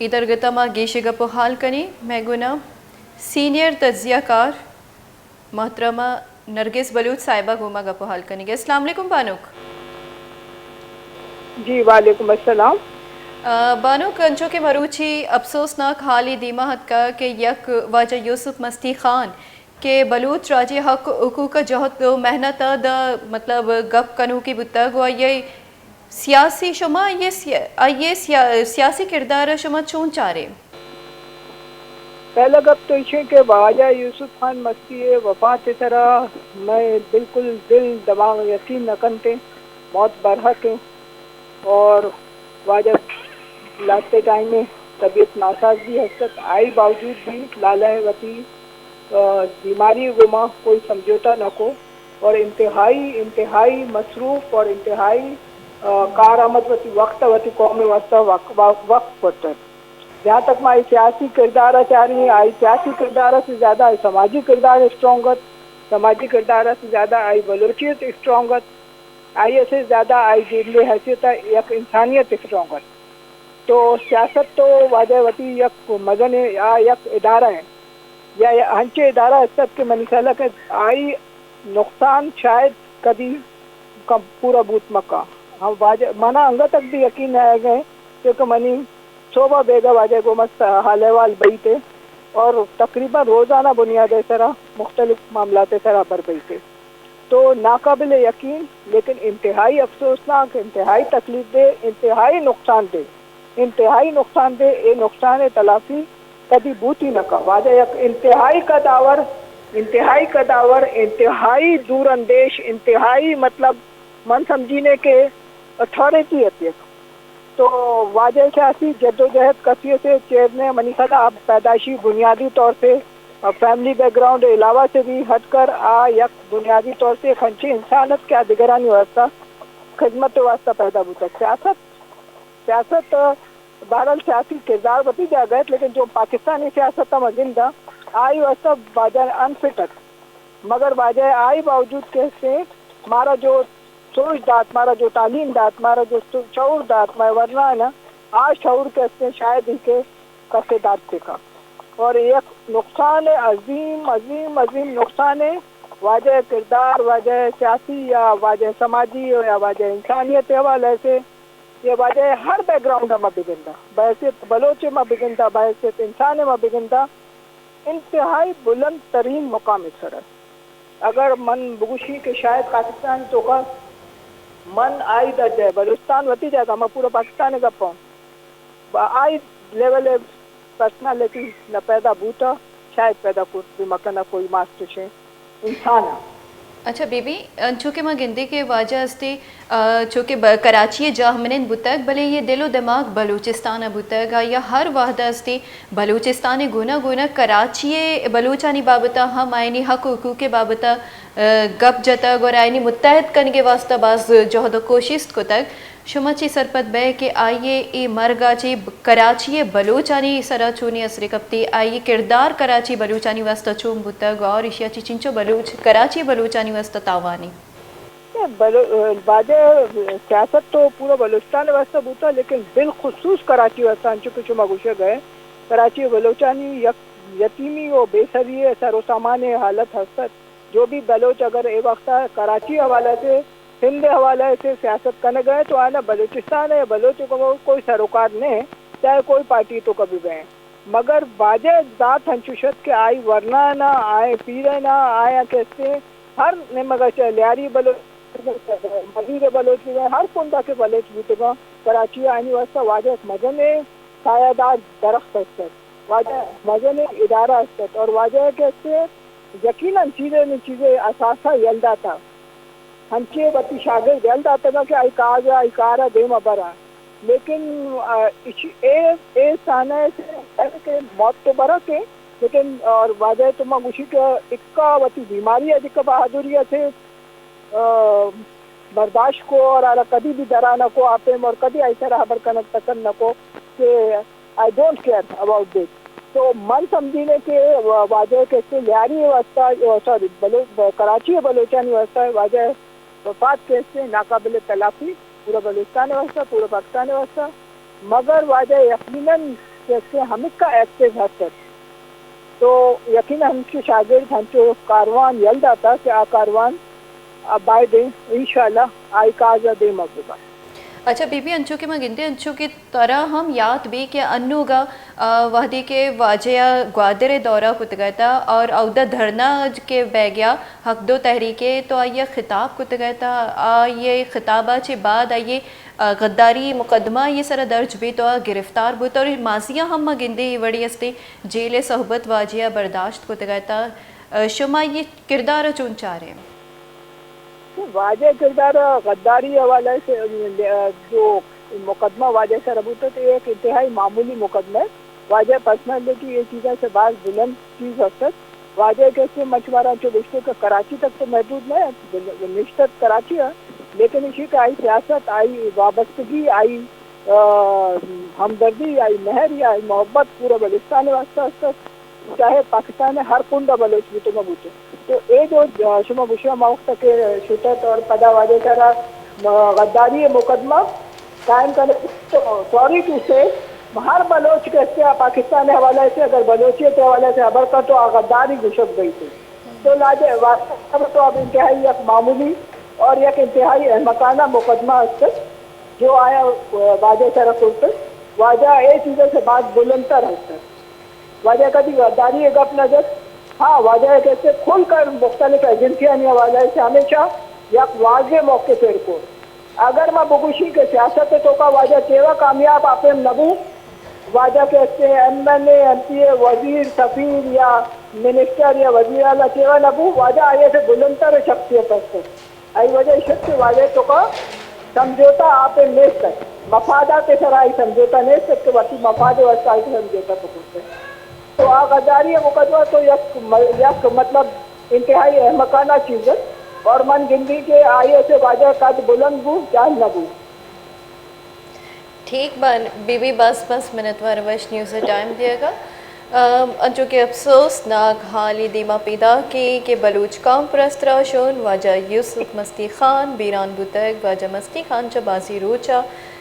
اے درگت ءَ ما گیش ءَ گپ ءُ ھال کنیں۔ مئے گون ءَ سینئر تجزیہ کار محترمہ نرگس بلوچ صاحبہ گوں ما گپ ءُ ھال کنگ ءَ۔ السلام علیکم بانک۔ جی، وعلیکم السلام۔ آ، بانک، انچو کہ مروچی افسوسناک حالے دیما اتکگ کہ یک واجہ یوسف مستی خان کہ بلوچ راجی حق ءُ حقوق ءِ جہد ءُ محنت ءَ داں مطلب گپ کنوکے بوتگ ءُ آئی ءِ سیاسی، شما آئی ءِ سیا-، آئی ءِ سیا-، سیاسی کردار ءَ شما چون چارے؟ پہلا گپ تو ایش اِنت کہ واجہ یوسف خان مستی ءِ وفات ءِ سرا مئے بالکل دل دماغ یقین نہ کنت، موت برحق اِنت۔ اور واجہ لاسٹ ٹائم ءَ طبیعت ناساز بھی ہست ات، آئی باوجود بھی لالا ءَ وتی، آ، بیماری ءَ گوما کوئی سمجھوتہ نہ کو اور انتہائی، انتہائی مصروف اور انتہائی، آ، کارآمد وتی وقت ءَ وتی قوم ءِ واستہ وق-، وق-، وقف کرت۔ جہاں تک ما آئی سیاسی کردار ءَ چاریں، آئی سیاسی کردار ءَ سے زیادہ آئی سماجی کردار اسٹرانگ ات، سماجی کردار ءَ سے زیادہ آئی بلوچیت اسٹرانگ ات۔ آئی ءَ سے زیادہ آئی جیڈلی حیثیت ءَ یک انسانیت اسٹرانگ ات۔ تو سیاست تو واجہ وتی یک مزن ءَ یا یک ادارہ ءَ یا انچیں ادارہ است ات کہ منی خیال ءَ کہ آئی نقصان شاید کدی کم پورا بوت مکا۔ ہم واجہ منا انگت تک بھی یقین نہ آئے گئے کہ منی صوبہ بیگا واجہ گوما حال احوال بئیت اور تقریباً روزانہ بنیاد ءِ سرا مختلف معاملات ءِ سرا ہبر بئیت۔ تو ناقابل یقین، لیکن انتہائی افسوسناک، انتہائی تکلیف دہ، انتہائی نقصان دہ، انتہائی نقصان دہ، اے نقصان ءِ تلافی کدی بوتی نہ کا۔ واجہ یک انتہائی قداور، انتہائی قداور، انتہائی دور اندیش، انتہائی مطلب من سمجھینے کہ اتھارٹی ات یک۔ تو واجہ سیاسی جدوجہد کسی سے چیر نے، منی خیال ءَ پیدائشی بنیادی طور سے اور فیملی بیک گراؤنڈ علاوہ سے بھی ہٹ کر آ یک بنیادی طور سے ایک انچیں انسان ات کہ آ دگرانی واسطہ خدمت واسطہ پیدا بوتا۔ سیاست، سیاست بہرحال سیاسی کردار وتی جاگہ ات، لیکن جو پاکستانی سیاست ہم گنداں آئی واسطہ واجہ انفٹ ات۔ مگر واجہ آئی باوجود کہ ہستیں مارا جو سوچ دات، مارا جو تعلیم دات، مارا جو شعور دات، مئے ورنانا آ شعور کہ ہستیں شاید ہی کہ کسے دات سکا۔ اور یک نقصان عظیم، عظیم، عظیم نقصان ہے۔ واجہ کردار، واجہ سیاسی یا واجہ سماجی ہو یا واجہ انسانیت حوالے سے، یہ واجہ ہر بیک گراؤنڈ ما بگندا، بحیثیت بلوچ ما بگندا، بحیثیت انسان ما بگندا، انتہائی بلند ترین مقام سر ات۔ اگر من بگوشی کہ شاید پاکستان توکا من آئی درجہ، بلوچستان وتی جاگہ، ما پورا پاکستان گپاں، با آئی لیول پرسنالٹی نہ پیدا بوتا، شاید پیدا کرت بھی مکنا کوئی ماسٹر شے انسان۔ اچھا بی بی، انچو کہ ما گندے کہ واجہ استے، آ، چو کہ ب-، کراچی جاہ منند بوتگ، بلے یہ دل و دماغ بلوچستان بوتگ، آ یا ہر وہد استے بلوچستان گونا گونا کراچی بلوچانی بابتا ہم آئینی حق و حقوق بابتا، آ، گپ جتگ اور آئینی متحد کنگے واسطہ باز جہد و کوشست کتگ۔ شما چے سرپد بئے کہ آئی ء اے مرگ ء چہ کراچی ء بلوچانی سرا چونیں اثرے کپتی؟ آئی ء کردار کراچی بلوچانی واستہ چون بوتگ اور ایشی ء چہ چنچو بلوچ، کراچی بلوچانی واستہ تاوانی؟ بلو-، واجہ سیاست تو پورا بلوچستان ء واستہ بوتا، لیکن بالخصوص کراچی ء واستہ، انچو کہ شما گوشگ ء، کراچی ء بلوچانی یک یتیمی و بے سری ء سر و سامان ء حالت ہست ات۔ جو بھی بلوچ اگر اے وقت ء کراچی ء حوالہ سے، سندھ ء حوالہ سے سیاست کنگ ء تو آنا بلوچستان ء بلوچ ء کوئی سروکار نہ، چاہے کوئی پارٹی تو کبھی بہ۔ مگر واجہ ذات ہنچوش ات کہ آئی ورنا نا، آئے پیرے نا، آیا کسے ہر نیمگ ء چہ لیاری بلوچ، مزید بلوچ بہ، ہر کنڈا کہ بلوچ بوتگاں، کراچی ء آنی واسطہ واجہ ایک مزن سایہ دار درخت است ات، واجہ مزن ادارہ است ات اور واجہ کہ است یقیناً چیزے نہ چیزے اثاثہ یل داتا، ہنچے وتی شاگرد یل داتگا کہ آئی کاز ء آئی کار ء دیما برا۔ لیکن، آ، اچ-، اے، اے سانہ ء سے کہ موت تو برا کے، لیکن اور واجہ تو ما گوشی کہ اکا وتی بیماری ء دکا بہادری ء سے آ، برداشت کو اور آرا کدی بھی درا نہ کو آپیم اور کدی آئی سرا ہبر کنگ پسند نہ کو کہ I don't care about this۔ تو من سمجھینے کہ وا-، واجہ کسے لیاری واسطہ، او، سوری، بلو-، ب-، کراچی بلوچانی واسطہ واجہ وفات کسے ناقابل تلافی پورا بلوچستان واسطہ، پورا پاکستان واسطہ۔ مگر واجہ یقیناً کہ ہستے ہمکا ایکٹیو ہست ات۔ تو یقیناً ہمچو شاگرد، ہمچو کاروان یل داتا کہ آ کاروان باید انشاءاللہ آئی کاز ء دیما ببا۔ اچھا بی بی، انچو کہ ما گندے، انچو کہ ترا ہم یات بی کہ انوگا، آ، وہدے کہ واجہ ء گوادر ء دورہ کتگ ات اور اودا دھرنا کہ بیگیا حق دو تحریک ء تو آئی ء خطاب کتگ ات، آئی ء خطاب ء چہ بعد آئی ء، آ، غداری مقدمہ آئی ء سرا درج بیت و گرفتار بوت اور ماضی ء ہم ما گندے اے وڑی استیں جیل ء صحبت واجہ ء برداشت کتگ ات۔ آ، شما یہ کردار ء چون چاریں؟ واجہ کردار غداری حوالہ سے، جو مقدمہ واجہ سر بوتت، یہ ایک انتہائی معمولی مقدمہ ہے۔ واجہ پرسنالٹی یہ چیزاں سے باز بلند چیز ہستت۔ واجہ کیسے من شمارا چو گوشتے کہ کراچی تک تو محدود نہ ہے، نشتت کراچی ہے، لیکن اسی کہ آئی سیاست، آئی وابستگی، آئی، آ، ہمدردی، آئی مہر یا آئی محبت پورا بلوچستان واسطہ ہستت۔ چاہے پاکستان ء ہر کنڈ ء بلوچ بوتو مہ بوتو۔ تو اے جو، آ، شما گوشے ما وقت کہ شتت اور پدا واجہ سرا، آ، غداری مقدمہ قائم کرے، تو سوری ٹو سے، ہر بلوچ کے سے پاکستان حوالہ سے اگر بلوچیت حوالہ سے خبر کا تو آ غداری گوشت گئی تھی۔ تو لاجے واجہ تو اب انتہائی یک معمولی اور یک انتہائی احمقانہ مقدمہ است جو آیا، آ، واجہ سرا کرتے۔ واجہ اے چیزوں سے بات بلندتر ہستت۔ واجہ کدی غداری ء گپ نہ جت۔ ہاں، واجہ ء کسے کھل کر مختلف ایجنسیانی حوالہ سے ہمیشہ یک واضح موقف ایر کو۔ اگر ما بگوشی کہ سیاست ء توکا واجہ تیوہ کامیاب آپیم نہ بو، واجہ کسے ایم این اے، ایم پی اے، وزیر، سفیر یا منسٹر یا وزیر اعلیٰ تیوہ نہ بو، واجہ آئی سے بلندتر شخصیت است۔ آئی وجہ ایش ات کہ واجہ توکا سمجھوتہ آپے نیست ات، مفادات سرا آئی سمجھوتہ نیست ات کہ وتی مفاد واسطہ آئی سمجھوتہ بکرتے۔ تو آ غداری مقدمہ تو یک م-، یک مطلب انتہائی احمقانہ چیز ات اور من گندی کہ آئی سے واجہ قد بلند بو، جان نہ بو۔ ٹھیک بان بی بی، بس بس منتوار وش نیوز ء ٹائم دیگ ء۔ ام، انچو کہ افسوس ناک حالی دیما پیداک ایں کہ بلوچ قوم پرست راہشون واجہ یوسف مستی خان بیران بوتگ۔ واجہ مستی خان چہ بازی روچ ء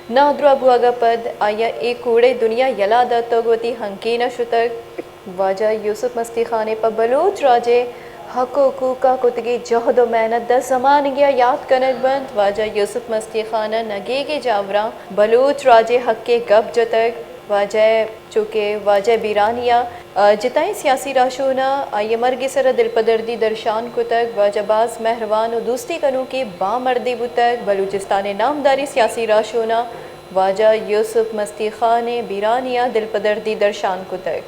نادراہ بوگ ء پد آئی ء اے کوڑے دنیا یلہ داتگ، وتی ہنکین ء شتگ۔ واجہ یوسف مستی خان ء پہ بلوچ راج ء حق ء حقوق ء کتگیں جہد ء محنت دہ زمانگے ء یات کنگ بنت۔ واجہ یوسف مستی خان ء نگیگیں جاوراں بلوچ راج ء حق ء گپ جتگ۔ واجہ ء چو کہ واجہ ء بیرانی ء جتائیں سیاسی راہشوناں آئی ء مرگ ء سر ء دلپدردی درشان کتگ۔ واجہ باز مہروان ء دوستی کنوکیں بامردے بوتگ۔ بلوچستان ء نامداریں سیاسی راہشوناں واجہ یوسف مستی خان ء بیرانی ء دلپدردی درشان کتگ۔